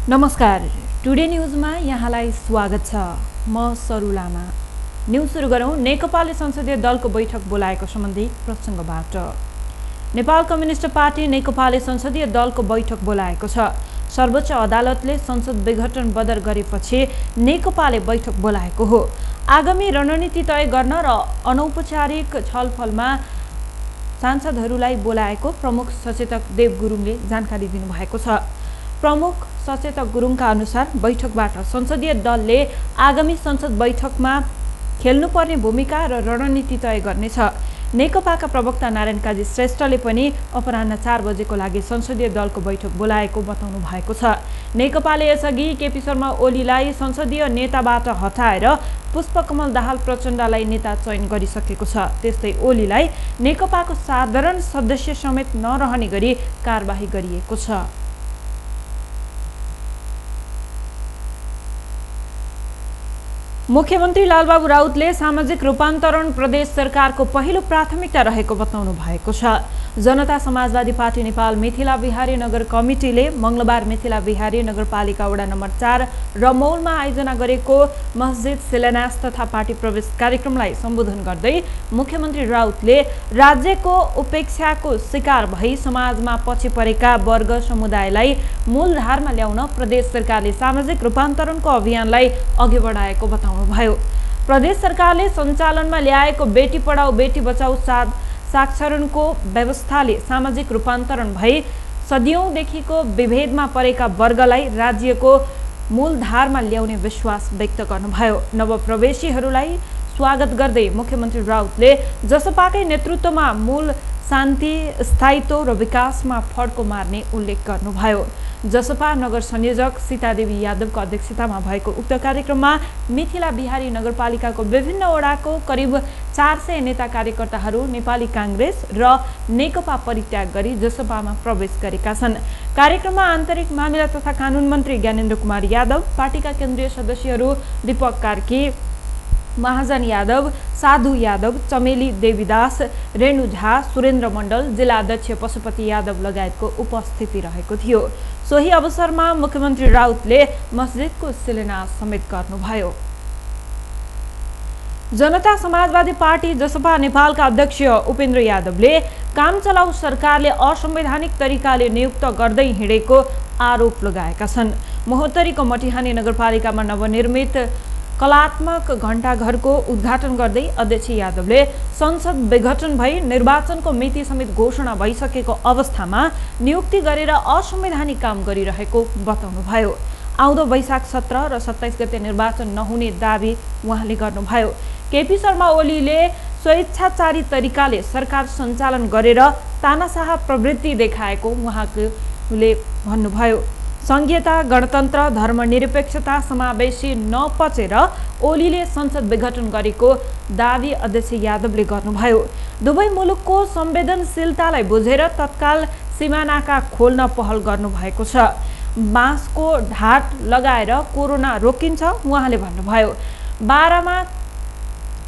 नमस्कार, टुडे न्यूजमा यहाँलाई स्वागत छ। म सरु लामा। न्यूज सुरु गरौँ नेकपाले संसदीय दलको बैठक बोलाएको सम्बन्धी प्रसङ्गबाट। नेपाल कम्युनिस्ट पार्टी नेकपाले संसदीय दलको बैठक बोलाएको छ। सर्वोच्च अदालतले संसद विघटन बदर गरेपछि नेकपाले बैठक बोलाएको हो। आगामी रणनीति तय गर्न र अनौपचारिक छलफलमा सांसदहरूलाई बोलाएको प्रमुख सचेतक देव गुरुङले जानकारी दिनुभएको छ। प्रमुख सचेतक गुरुङका अनुसार बैठकबाट संसदीय दलले आगामी संसद बैठकमा खेल्नुपर्ने भूमिका र रणनीति तय गर्नेछ। नेकपाका प्रवक्ता नारायण काजी श्रेष्ठले पनि अपराह्न 4 बजेको लागि संसदीय दलको बैठक बोलाएको बताउनु भएको छ। नेकपाले यसअघि केपी शर्मा ओलीलाई संसदीय नेताबाट हटाएर पुष्पकमल दाहाल प्रचण्डलाई नेता चयन गरिसकेको छ। त्यस्तै ओलीलाई नेकपाको साधारण सदस्य समेत नरहने गरी कारबाही गरिएको छ। मुख्यमन्त्री लालबाबु राउतले सामाजिक रूपान्तरण प्रदेश सरकारको पहिलो प्राथमिकता रहेको बताउनु भएको छ। जनता समाजवादी पार्टी नेपाल मिथिला बिहारी नगर कमिटीले मंगलबार मिथिला बिहारी नगरपालिका वडा नम्बर 4 रमौलमा आयोजना गरेको मस्जिद शिलान्यास तथा पार्टी प्रवेश कार्यक्रमलाई सम्बोधन गर्दै मुख्यमन्त्री राउतले राज्यको उपेक्षाको शिकार भई समाजमा पछि परेका वर्ग समुदायलाई मूलधारमा ल्याउन प्रदेश सरकारले सामाजिक रूपान्तरणको अभियानलाई अघि बढाएको बताउनुभयो। प्रदेश सरकारले सञ्चालनमा ल्याएको बेटी पढाऊ बेटी बचाऊ साक्षरणको व्यवस्थाले सामाजिक रूपान्तरण भई सदियौंदेखिको विभेदमा परेका वर्गलाई राज्यको मूलधारमा ल्याउने विश्वास व्यक्त गर्नुभयो। नवप्रवेशीहरूलाई स्वागत गर्दै मुख्यमन्त्री राउतले जसपाकै नेतृत्वमा मूल शान्ति, स्थायित्व र विकासमा फड्को मार्ने उल्लेख गर्नुभयो। जसपा नगर संयोजक सीतादेवी यादवको अध्यक्षतामा भएको उक्त कार्यक्रममा मिथिला बिहारी नगरपालिकाको विभिन्न वडाको करिब 400 नेता कार्यकर्ताहरू नेपाली कांग्रेस र नेकपा परित्याग गरी जसपामा प्रवेश गरेका छन्। कार्यक्रममा आन्तरिक मामिला तथा कानून मन्त्री ज्ञानेन्द्र कुमार यादव, पार्टीका केन्द्रीय सदस्यहरू दीपक कार्की, महाजन यादव, साधु यादव, चमेली देवीदास, रेणु झा, सुरेन्द्र मण्डल, जिल्ला अध्यक्ष पशुपति यादव लगायतको उपस्थिति रहेको थियो। सोही अवसरमा मुख्यमन्त्री राउतले मस्जिदको शिलान्यास समेत गर्नुभयो। जनता समाजवादी पार्टी जसपा नेपालका अध्यक्ष उपेन्द्र यादवले काम चलाउ सरकारले असंवैधानिक तरिकाले नियुक्त गर्दै हिँडेको आरोप लगाएका छन्। महोत्तरीको मटिहानी नगरपालिकामा नवनिर्मित कलात्मक घण्टाघरको उद्घाटन गर्दै अध्यक्ष यादवले संसद विघटन भई निर्वाचनको मिति समेत घोषणा भइसकेको अवस्थामा नियुक्ति गरेर असंवैधानिक काम गरिरहेको बताउनुभयो। आउँदो वैशाख 17 र 27 गते निर्वाचन नहुने दावी उहाँले गर्नुभयो। केपी शर्मा ओलीले स्वेच्छाचारी तरिकाले सरकार सञ्चालन गरेर तानाशाह प्रवृत्ति देखाएको उहाँले भन्नुभयो। संघीयता, गणतन्त्र, धर्मनिरपेक्षता, समावेशी नपचेर ओलीले संसद विघटन गरेको दावी अध्यक्ष यादवले गर्नुभयो। दुवै मुलुकको संवेदनशीलतालाई बुझेर तत्काल सीमानाका खोल्न पहल गर्नुभएको छ। बाँसको ढाट लगाएर कोरोना रोकिन्छ उहाँले भन्नुभयो। 12मा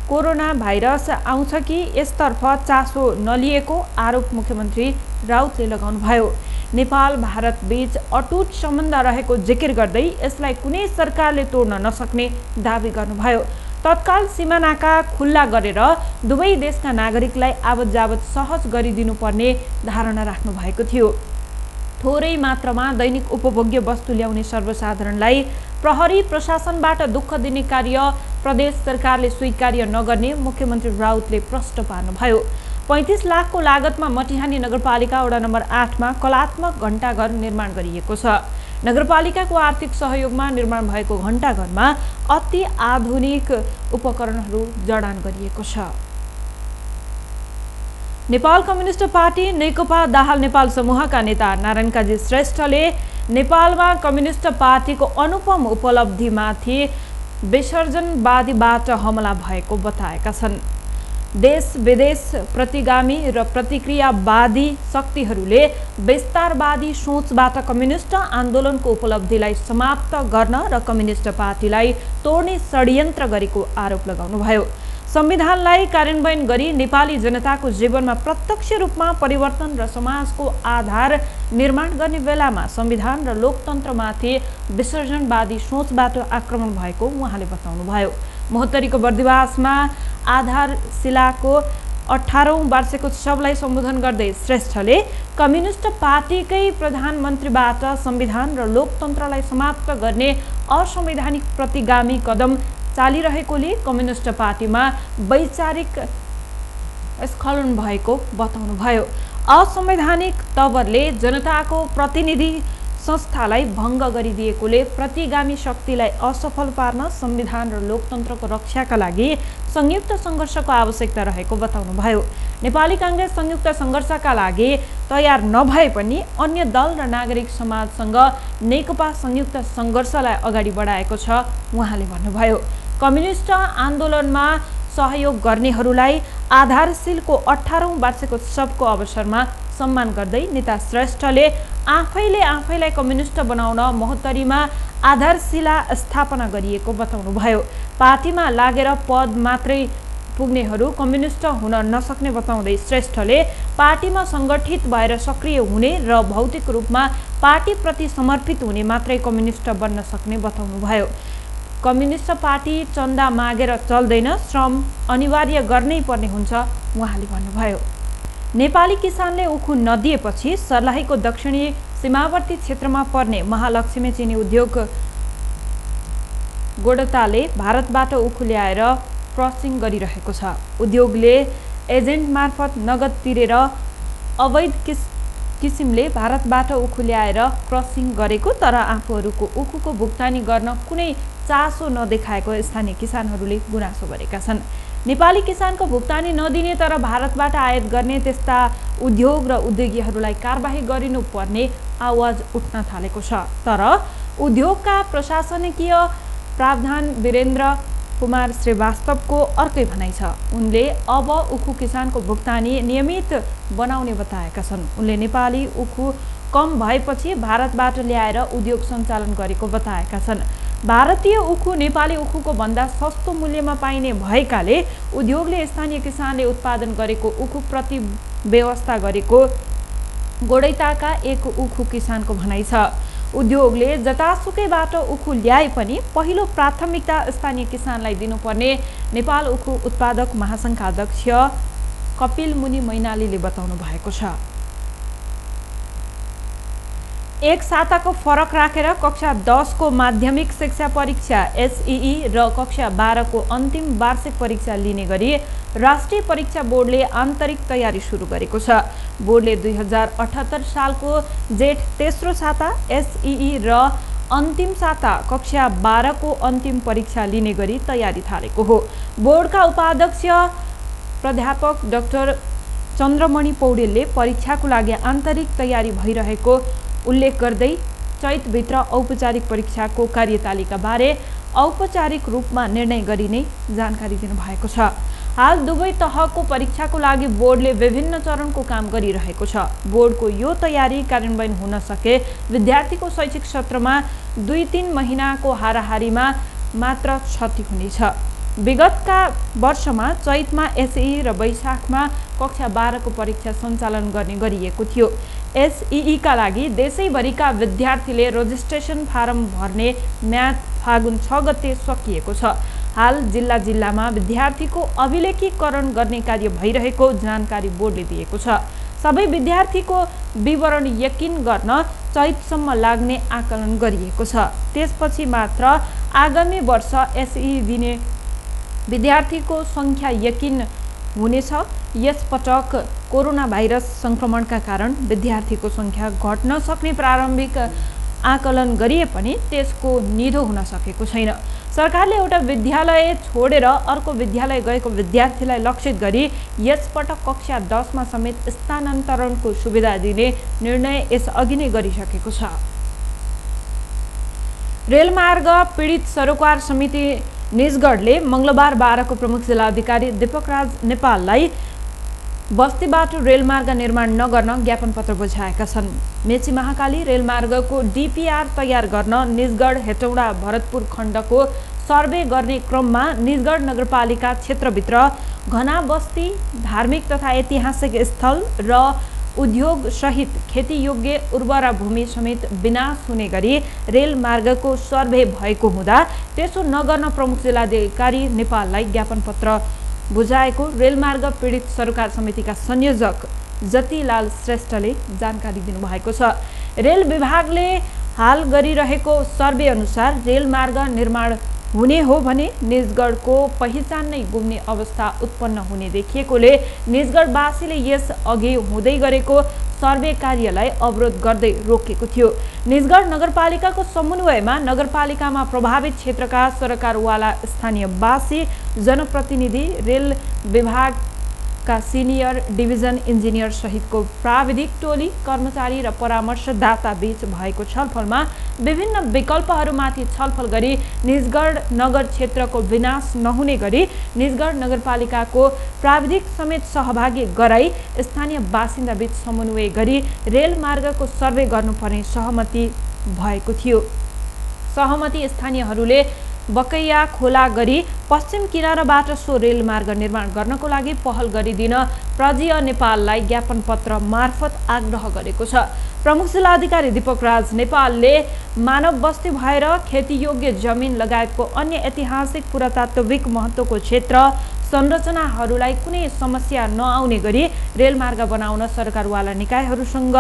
कोरोना भाइरस आउँछ कि यसतर्फ चासो नलिएको आरोप मुख्यमन्त्री राउतले लगाउनुभयो। नेपाल भारत बीच अटुट सम्बन्ध रहेको जिकिर गर्दै यसलाई कुनै सरकारले तोड्न नसक्ने दावी गर्नुभयो। तत्काल सीमानाका खुल्ला गरेर दुवै देशका नागरिकलाई आवत जावत सहज गरिदिनुपर्ने धारणा राख्नु भएको थियो। थोरै मात्रामा दैनिक उपभोग्य वस्तु ल्याउने सर्वसाधारणलाई प्रहरी प्रशासनबाट दुःख दिने कार्य प्रदेश सरकारले स्वीकार्य नगर्ने मुख्यमन्त्री राउतले प्रश्न पार्नुभयो। 35 लाखको लागतमा मटिहानी नगरपालिका वडा नम्बर 8 मा कलात्मक घण्टाघर निर्माण गरिएको छ। नगरपालिकाको आर्थिक सहयोगमा निर्माण भएको घण्टाघरमा अति आधुनिक उपकरणहरू जडान गरिएको छ। नेपाल कम्युनिस्ट पार्टी नेकपा दाहाल नेपाल समूहका नेता नारायण काजी श्रेष्ठले नेपालमा कम्युनिस्ट पार्टीको अनुपम उपलब्धिमाथि विसर्जनवादीबाट हमला भएको बताएका छन्। देश विदेश प्रतिगामी र प्रतिक्रियावादी शक्तिहरूले विस्तारवादी सोचबाट कम्युनिस्ट आन्दोलनको उपलब्धिलाई समाप्त गर्न र कम्युनिस्ट पार्टीलाई तोड्ने षड्यन्त्र गरेको आरोप लगाउनुभयो। संविधानलाई कार्यान्वयन गरी नेपाली जनताको जीवनमा प्रत्यक्ष रूपमा परिवर्तन र समाजको आधार निर्माण गर्ने बेलामा संविधान र लोकतन्त्रमाथि विसर्जनवादी सोचबाट आक्रमण भएको उहाँले बताउनुभयो। महोत्तरीको बर्दिवासमा आधारशिलाको 18औं वार्षिकोत्सवलाई सम्बोधन गर्दै श्रेष्ठले कम्युनिस्ट पार्टीकै प्रधानमन्त्रीबाट संविधान र लोकतन्त्रलाई समाप्त गर्ने असंवैधानिक प्रतिगामी कदम चालिरहेकोले कम्युनिस्ट पार्टीमा वैचारिक स्खलन भएको बताउनुभयो। असंवैधानिक तवरले जनताको प्रतिनिधि संस्थालाई भङ्ग गरिदिएकोले प्रतिगामी शक्तिलाई असफल पार्न संविधान र लोकतन्त्रको रक्षाका लागि संयुक्त सङ्घर्षको आवश्यकता रहेको बताउनुभयो। नेपाली काङ्ग्रेस संयुक्त सङ्घर्षका लागि तयार नभए पनि अन्य दल र नागरिक समाजसँग नेकपा संयुक्त सङ्घर्षलाई अगाडि बढाएको छ उहाँले भन्नुभयो। कम्युनिस्ट आन्दोलनमा सहयोग गर्नेहरूलाई आधारशिलको 18औं वार्षिकोत्सवको अवसरमा सम्मान गर्दै नेता श्रेष्ठले आफैलाई कम्युनिस्ट बनाउन महोत्तरीमा आधारशिला स्थापना गरिएको बताउनुभयो। पार्टीमा लागेर पद मात्रै पुग्नेहरू कम्युनिस्ट हुन नसक्ने बताउँदै श्रेष्ठले पार्टीमा सङ्गठित भएर सक्रिय हुने र भौतिक रूपमा पार्टीप्रति समर्पित हुने मात्रै कम्युनिस्ट बन्न सक्ने बताउनुभयो। कम्युनिस्ट पार्टी चन्दा मागेर चल्दैन, श्रम अनिवार्य गर्नै पर्ने हुन्छ उहाँले भन्नुभयो। नेपाली किसानले उखु नदिएपछि सर्लाहीको दक्षिणी सीमावर्ती क्षेत्रमा पर्ने महालक्ष्मी चिनी उद्योग गोडताले भारतबाट उखु ल्याएर क्रसिङ गरिरहेको छ। उद्योगले एजेन्ट मार्फत नगद तिरेर अवैध किसिमले भारतबाट उखु ल्याएर क्रसिङ गरेको, तर आफूहरूको उखुको भुक्तानी गर्न कुनै चासो नदेखाएको स्थानीय किसानहरूले गुनासो गरेका छन्। नेपाली किसानको भुक्तानी नदिने तर भारतबाट आयात गर्ने त्यस्ता उद्योग र उद्योगीहरूलाई कारबाही गरिनुपर्ने आवाज उठ्न थालेको छ। तर उद्योगका प्रशासनिकीय प्रावधान वीरेन्द्र कुमार श्रीवास्तवको अर्कै भनाइ छ। उनले अब उखु किसानको भुक्तानी नियमित बनाउने बताएका छन्। उनले नेपाली उखु कम भएपछि भारतबाट ल्याएर उद्योग सञ्चालन गरेको बताएका छन्। भारतीय उखु नेपाली उखुको भन्दा सस्तो मूल्यमा पाइने भएकाले उद्योगले स्थानीय किसानले उत्पादन गरेको उखु प्रति व्यवस्था गरेको गोडैताका एक उखु किसानको भनाइ छ। उद्योगले जतासुकैबाट उखु ल्याए पनि पहिलो प्राथमिकता स्थानीय किसानलाई दिनुपर्ने नेपाल उखु उत्पादक महासङ्घका अध्यक्ष कपिल मुनि मैनालीले बताउनु भएको छ। एक साताको फरक राखेर कक्षा 10 को माध्यमिक शिक्षा परीक्षा एसईई र कक्षा 12 को अन्तिम वार्षिक परीक्षा लिने गरी राष्ट्रिय परीक्षा बोर्डले आन्तरिक तयारी सुरु गरेको छ। बोर्डले 2078 सालको जेठ तेस्रो साता एसईई र अन्तिम साता कक्षा 12 को अन्तिम परीक्षा लिने गरी तयारी थालेको हो। बोर्डका उपाध्यक्ष प्राध्यापक डाक्टर चन्द्रमणि पौडेलले परीक्षाको लागि आन्तरिक तयारी भइरहेको उल्लेख गर्दै चैतभित्र औपचारिक परीक्षाको कार्यतालिका बारे औपचारिक रूपमा निर्णय गरिने जानकारी दिनुभएको छ। हाल दुवै तहको परीक्षाको लागि बोर्डले विभिन्न चरणको काम गरिरहेको छ। बोर्डको यो तयारी कार्यान्वयन हुन सके विद्यार्थीको शैक्षिक सत्रमा 2-3 महिनाको हाराहारीमा मात्र क्षति हुनेछ। विगतका वर्षमा चैतमा एसईई र वैशाखमा कक्षा 12 को परीक्षा सञ्चालन गर्ने गरिएको थियो। एसईई का लागि देशैभरिका विद्यार्थीले रजिस्ट्रेसन फारम भर्ने म्याद फागुन 6 गते सकिएको छ। हाल जिल्ला जिल्लामा विद्यार्थीको अभिलेखीकरण गर्ने कार्य भइरहेको जानकारी बोर्डले दिएको छ। सबै विद्यार्थीको विवरण यकिन गर्न चैतसम्म लाग्ने आकलन गरिएको छ। त्यसपछि मात्र आगामी वर्ष एसईई दिने विद्यार्थीको सङ्ख्या यकिन हुनेछ। यसपटक कोरोना भाइरस संक्रमणका कारण विद्यार्थीको सङ्ख्या घट्न सक्ने प्रारम्भिक आकलन गरिए पनि त्यसको निधो हुन सकेको छैन। सरकारले एउटा विद्यालय छोडेर अर्को विद्यालय गएको विद्यार्थीलाई लक्षित गरी यसपटक कक्षा 10 मा समेत स्थानान्तरणको सुविधा दिने निर्णय यसअघि नै गरिसकेको छ। रेलमार्ग पीडित सरोकार समिति निजगढले मङ्गलबार 12 को प्रमुख जिल्लाधिकारी दीपकराज नेपाललाई बस्तीबाट रेलमार्ग निर्माण नगर्न ज्ञापन पत्र बुझाएका छन्। मेची महाकाली रेलमार्गको डीपीआर तयार गर्न निजगढ हेटौडा भरतपुर खण्डको सर्वे गर्ने क्रममा निजगढ नगरपालिका क्षेत्रभित्र घना बस्ती, धार्मिक तथा ऐतिहासिक स्थल र उद्योग सहित खेतीयोग्य उर्वरा भूमि समेत विनाश हुने गरी रेल मार्गको सर्वे भएको हुँदा त्यसो नगर्न प्रमुख जिल्लाधिकारी नेपाललाई ज्ञापन पत्र बुझाएको रेलमार्ग पीडित सरकार समितिका संयोजक जतिलाल श्रेष्ठले जानकारी दिनुभएको छ। रेल विभागले हाल गरिरहेको सर्वे अनुसार रेलमार्ग निर्माण हुने हो भने निजगढको पहिचान नै गुम्ने अवस्था उत्पन्न हुने देखिएकोले निजगढवासीले यस अघि हुँदै गरेको सर्वे कार्यलाई अवरोध गर्दै रोकेको थियो। निजगढ नगरपालिकाको समन्वयमा नगरपालिकामा प्रभावित क्षेत्रका सरकारवाला स्थानीयवासी, जनप्रतिनिधि, रेल विभागका सिनियर डिभिजन इन्जिनियर सहितको प्राविधिक टोली, कर्मचारी र परामर्शदाता बीच भएको छलफलमा विभिन्न विकल्पहरूमाथि छलफल गरी निजगढ नगर क्षेत्रको विनाश नहुने गरी निजगढ नगरपालिकाको प्राविधिक समेत सहभागी गराई स्थानीय बासिन्दा बीच समन्वय गरी रेलमार्गको सर्वे गर्नुपर्ने सहमति भएको थियो। सहमति स्थानीयहरूले बकैया खोला गरी पश्चिम किनाराबाट सो रेलमार्ग निर्माण गर्नको लागि पहल गरिदिन प्रजीय नेपाललाई ज्ञापन पत्र मार्फत आग्रह गरेको छ। प्रमुख जिल्लाधिकारी दीपक राज नेपालले मानव बस्ती भएर खेतीयोग्य जमिन लगायतको अन्य ऐतिहासिक पुरातात्विक महत्त्वको क्षेत्र संरचनाहरूलाई कुनै समस्या नआउने गरी रेलमार्ग बनाउन सरकारवाला निकायहरूसँग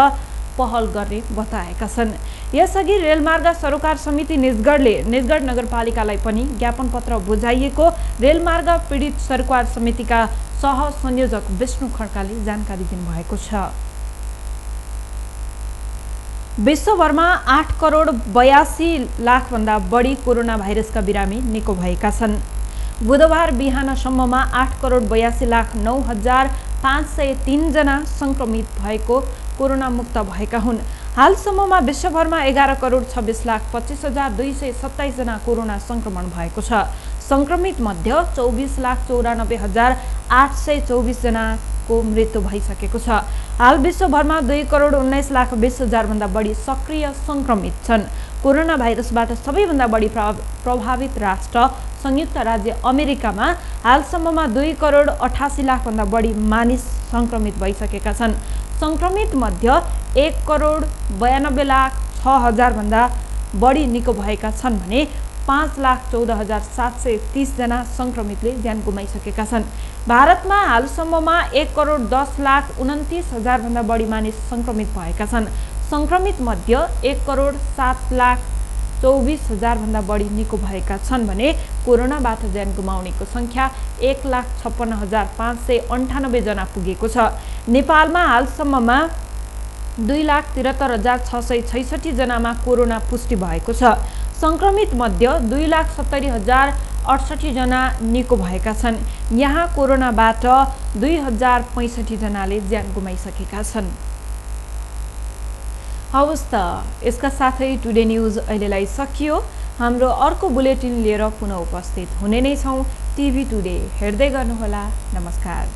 पहल गर्ने बताएका छन्। यसअघि रेलमार्ग सरोकार समिति निजगढले निजगढ नगरपालिकालाई पनि ज्ञापन पत्र बुझाइएको रेलमार्ग पीडित सरकार समितिका सह संयोजक विष्णु खड्काले जानकारी दिनुभएको छ। विश्वभरमा 8 करोड 82 लाखभन्दा बढी कोरोना भाइरसका बिरामी निको भएका छन्। बुधबार बिहानसम्ममा 8 करोड 82 लाख 9,503 जना संक्रमित भएको कोरोना मुक्त भएका हुन्। हालसम्ममा विश्वभरमा 11 करोड 26 लाख 25,227 जना कोरोना संक्रमण भएको छ। संक्रमित मध्ये 24 लाख 94,824 जनाको मृत्यु भइसकेको छ। हाल विश्वभरमा 2 करोड 19 लाख 20 हजार भन्दा बढी सक्रिय संक्रमित छन्। कोरोना भाइरसबाट सबैभन्दा बढी प्रभावित राष्ट्र संयुक्त राज्य अमेरिकामा हालसम्ममा 2 करोड 88 लाख भन्दा बढी मानिस संक्रमित भइसकेका छन्। संक्रमित मध्ये 1 करोड 92 लाख 6 हजार भन्दा बढी निको भएका छन् भने 5,14,730 जना संक्रमितले ज्यान गुमाइसकेका छन्। भारतमा हालसम्ममा 1 करोड 10 लाख 29 हजार भन्दा बढी मानिस संक्रमित भएका छन्। संक्रमित मध्ये 1 करोड 7 लाख 24 हजार भन्दा बढी निको भएका छन् भने कोरोनाबाट ज्यान गुमाउनेको संख्या 1,56,598 जना पुगेको छ। नेपालमा हालसम्ममा 2,73,666 जनामा कोरोना पुष्टि भएको छ। संक्रमित मध्ये 2,70,068 जना निको भएका छन्। यहाँ कोरोनाबाट 2,065 जनाले ज्यान गुमाइसकेका छन्। हवस् त, यसका साथै टुडे न्यूज अहिलेलाई सकियो। हाम्रो अर्को बुलेटिन लिएर पुनः उपस्थित हुने नै छौँ। टिभी टुडे हेर्दै गर्नुहोला। नमस्कार।